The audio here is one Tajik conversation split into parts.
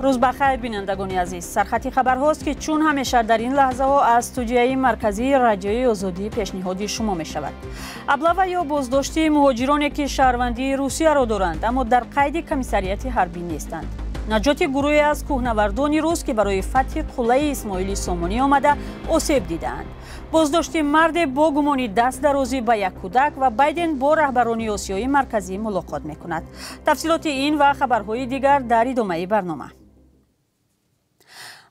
Рӯз бахайр, бинандагони азиз. Сархати хабарҳост, ки чун ҳамеша дар ин лаҳзаҳо аз студияи марказии Радиои Озодӣ пешниҳоди шумо мешавад. Облава ё боздошти муҳоҷироне, ки шаҳрвандии Русияро доранд, аммо дар қайди комиссариати ҳарбӣ нестанд. Наҷоти гурӯҳе аз кӯҳнавардони рус, ки барои фатҳи қуллаи Исмоили Сомонӣ омада осеб дидаанд. Боздошти марде бо гумони даст дарозӣ ба як кӯдак ва Байден бо раҳбарони Осиёи Марказӣ мулоқот мекунад. Тафсилоти ин ва хабарҳои дигар дар идомаи барнома.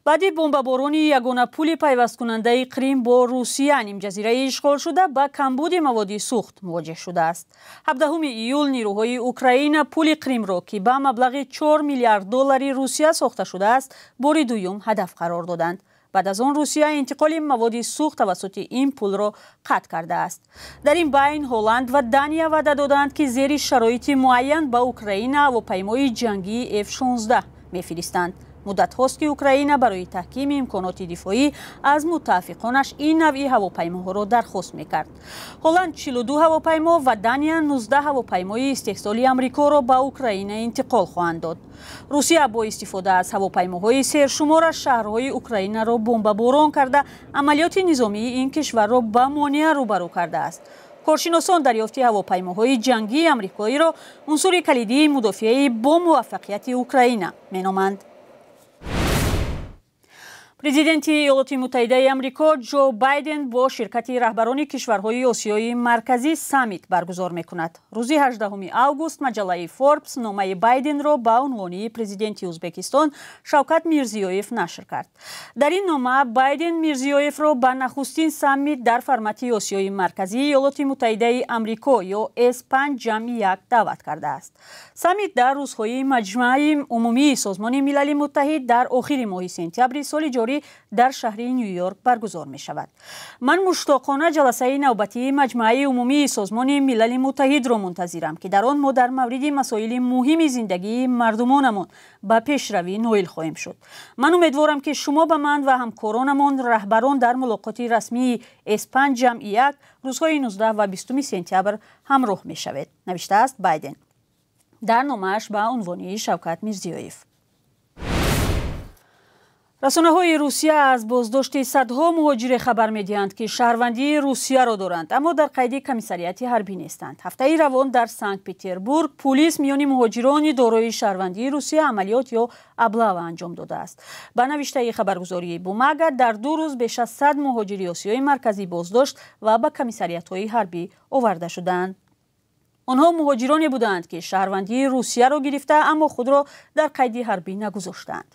Баъди бомбаборони ягона пули пайвасткунандаи Қрим бо Русия, нимҷазираи ишғолшуда ба камбуди маводи сӯхт мувоҷеҳ шудааст. 17 июл нирӯҳои Украина пули Қримро, ки ба маблағи 4 миллиард доллари Русия сохта шудааст, бори дуюм ҳадаф қарор доданд. Баъд аз он Русия интиқоли маводи сӯхт тавассути ин пулро қатъ кардааст. Дар ин байн Ҳолланд ва Дания ваъда доданд, ки зери шароити муайян ба Украина ҳавопаймои ҷангии F-16 мефиристанд. Муддатҳост, ки Украина барои таҳкими имконоти дифоӣ аз муттафиқонаш ин навъи ҳавопаймоҳоро дархост мекард. Ҳолланд 42 ҳавопаймо ва Дания 19 ҳавопаймои истеҳсоли Амрикоро ба Украина интиқол хоҳанд дод. Русия бо истифода аз ҳавопаймоҳои сершумораш шаҳрҳои Украинаро бомбаборон карда, амалиёти низомии ин кишварро ба монеа рӯбарӯ кардааст. Коршиносон дарёфти ҳавопаймоҳои ҷангии амрикоиро унсури калидии мудофиаи бо муваффақияти Украина меноманд. Президенти Иёлоти Муттаҳидаи Амрико Ҷо Байден бо ширкати раҳбарони кишварҳои Осиёи Марказӣ саммит баргузор мекунад. Рӯзи 18 август маҷаллаи Форбс номаи Байденро ба унвони президенти Ӯзбекистон Шавкат Мирзиёев нашр кард. Дар ин нома Байден Мирзиёевро ба нахустин саммит дар формати Осиёи Марказии Иёлоти Муттаҳидаи Амрико ё С5+1 даъват кардааст. Саммит дар рӯзҳои Маҷмаи Умумии Созмони Милали Муттаҳид дар охири моҳи сентябри соли ҷорӣ дар шаҳри Нью-Йорк баргузор мешавад. Ман муштоқона ҷаласаи навбатии Маҷмаи Умумии Созмони Милали Муттаҳидро мунтазирам, ки дар он мо дар мавриди масоили муҳими зиндагии мардумонамон ба пешравӣ ноил хоҳем шуд. Ман умедворам, ки шумо ба ман ва ҳамкоронамон раҳбарон дар мулоқоти расмии С5+1 рӯзҳои 19 ва 20 сентябр ҳамроҳ мешавед, навиштааст Байден дар номааш ба унвони Шавкат Мирзиёев. Расонаҳои Русия аз боздошти садҳо муҳоҷире хабар медиҳанд, ки шаҳрвандии Русияро доранд, аммо дар қайди комиссариати ҳарбӣ нестанд. Ҳафтаи равон дар Санкт-Петербург пулис миёни муҳоҷирони дорои шаҳрвандии Русия амалиёт ё облава анҷом додааст. Ба навиштаи хабаргузории Бумага, дар 2 рӯз беш аз 100 муҳоҷири Осиёи Марказӣ боздошт ва ба комиссариатҳои ҳарбӣ оварда шуданд. Онҳо муҳоҷироне буданд, ки шаҳрвандии Русияро гирифта, аммо худро дар қайди ҳарбӣ нагузоштанд.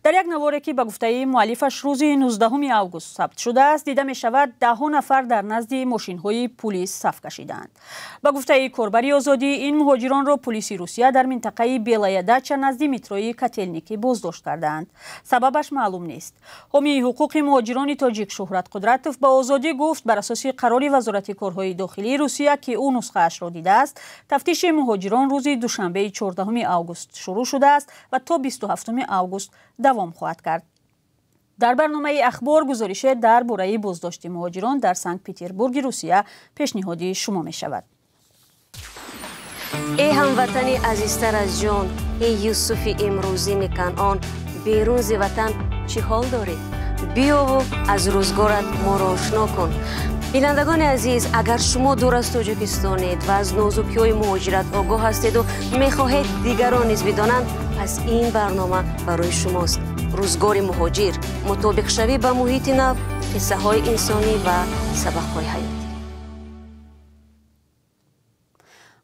Дар як наворе, ки ба гуфтаи муаллифаш рӯзи 19 август сабт шудааст, дида мешавад, даҳҳо нафар дар назди мошинҳои пулис саф кашидаанд. Ба гуфтаи корбари Озодӣ, ин муҳоҷиронро пулиси Русия дар минтақаи Белая Дача назди метрои Котелники боздошт кардаанд. Сабабаш маълум нест. Ҳомии ҳуқуқи муҳоҷирони тоҷик Шуҳрат Қудратов ба Озодӣ гуфт, бар асоси қарори Вазорати корҳои дохилии Русия, ки ӯ нусхаашро дидааст, тафтиши муҳоҷирон рӯзи душанбеи 14 август шурӯъ шудааст ва то 27 август давом хоҳад кард. Дар барномаи Ахбор гузорише дар бораи боздошти муҳоҷирон дар Санкт-Петербурги Русия пешниҳоди шумо мешавад. Эй ҳамватани азизтар аз ҷон, эй Юсуфи имрӯзини Канъон, берун зи ватан чӣ ҳол дорӣ? Биёву аз рӯзгорат моро ошно кун. Бинандагони азиз, агар шумо дур аз Тоҷикистонед ва аз нозукиҳои муҳоҷират огоҳ ҳастеду мехоҳед дигарон низ бидонанд, пас ин барнома барои шумост. Рӯзгори муҳоҷир, мутобиқшавӣ ба муҳити нав, қиссаҳои инсонӣ ва сабақҳои ҳаёт.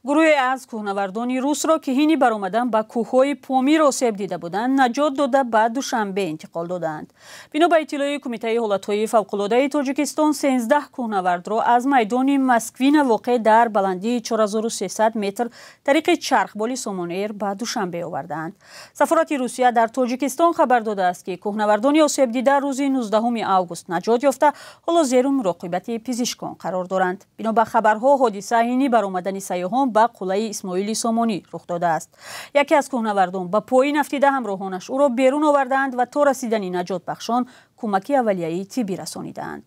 Гурӯҳе аз кӯҳнавардони русро, ки ҳини баромадан ба кӯҳҳои Помир осеб дида буданд, наҷот дода ба Душанбе интиқол додаанд. Бино ба иттилои Кумитаи ҳолатҳои фавқулодаи Тоҷикистон, 13 кӯҳнавардро аз майдони Москвина воқеъ дар баландии 4300 метр тариқи чархболи Сомонэйр ба Душанбе овардаанд. Сафорати Русия дар Тоҷикистон хабар додааст, ки кӯҳнавардони осебдида рӯзи 19 август наҷот ёфта, ҳоло зеру муроқибати пизишкон қарор доранд. Бино ба хабарҳо, ҳодиса ҳини баромадани сайёҳон ба қуллаи Исмоили Сомонӣ рух додааст. Яке аз кӯҳнавардон ба поин афтида, ҳамроҳонаш ӯро берун овардаанд ва то расидани наҷотбахшон кӯмаки аввалияи тиббӣ расонидаанд.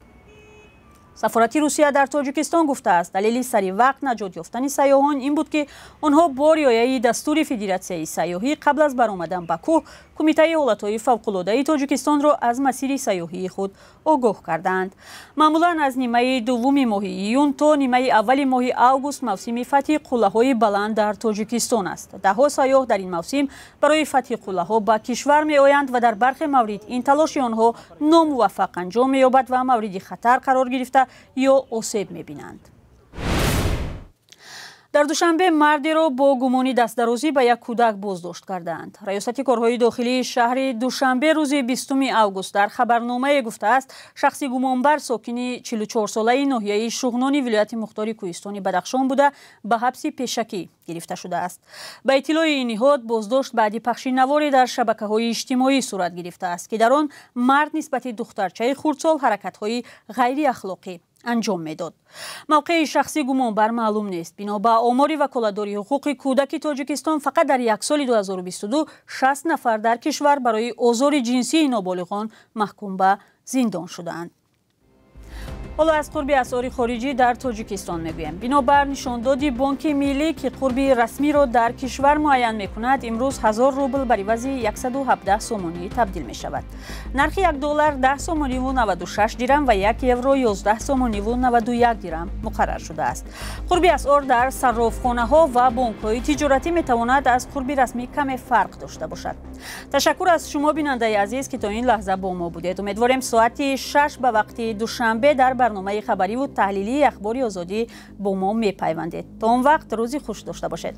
Сафорати Русия дар Тоҷикистон гуфтааст, далели сари вақт наҷот ёфтани сайёҳон ин буд, ки онҳо бо риояи дастури Федератсияи сайёҳӣ қабл аз баромадан ба кӯҳ Кумитаи ҳолатҳои фавқулодаи Тоҷикистонро аз масири сайёҳии худ огоҳ кардаанд. Маъмулан аз нимаи дуввуми моҳи июн то нимаи аввали моҳи август мавсими фатҳи қуллаҳои баланд дар Тоҷикистон аст. Даҳҳо сайёҳ дар ин мавсим барои фатҳи қуллаҳо ба кишвар меоянд ва дар бархе маврид ин талоши онҳо номуваффақ анҷом меёбад ва мавриди хатар қарор гирифта ё осеб мебинанд. Дар Душанбе мардеро бо гумони дастдарозӣ ба як кӯдак боздошт кардаанд. Раёсати корҳои дохилии шаҳри Душанбе рӯзи 20 август дар хабарномае гуфтааст, шахси гумонбар сокини 44-солаи ноҳияи Шуғнони вилояти мухтори Кӯҳистони Бадахшон буда, ба ҳабси пешакӣ гирифта шудааст. Ба иттилои ин ниҳод, боздошт баъди пахши наворе дар шабакаҳои иҷтимоӣ сурат гирифтааст, ки дар он мард нисбати духтарчаи хурдсол ҳаракатҳои ғайриахлоқӣ анҷом медод. Мавқеи шахси гумонбар маълум нест. Бино ба омори ваколатдори ҳуқуқи кӯдаки Тоҷикистон, фақат дар як соли 2022 60 нафар дар кишвар барои озори ҷинсии ноболиғон маҳкум ба зиндон шудаанд. Ҳоло аз қурби асъори хориҷӣ дар Тоҷикистон мегӯем. Бинобар нишондоди Бонки Миллӣ, ки қурби расмиро дар кишвар муайян мекунад, имрӯз 1000 рубл бар ивази 117 сомонӣ табдил мешавад. Нархи 1 доллар 10 сомониву 96 дирам ва 1 евро 11 сомониву 91 дирам муқаррар шудааст. Қурби асъор дар саррофхонаҳо ва бонкҳои тиҷоратӣ метавонад аз қурби расмӣ каме фарқ дошта бошад. Ташаккур аз шумо, бинандаи азиз, ки то ин лаҳза бо мо будед. Умедворем, соати 6 ба вақти Душанбе дар барномаи хабариву таҳлилии Ахбори Озодӣ бо мо мепайвандед. То он вақт рӯзи хуш дошта бошед.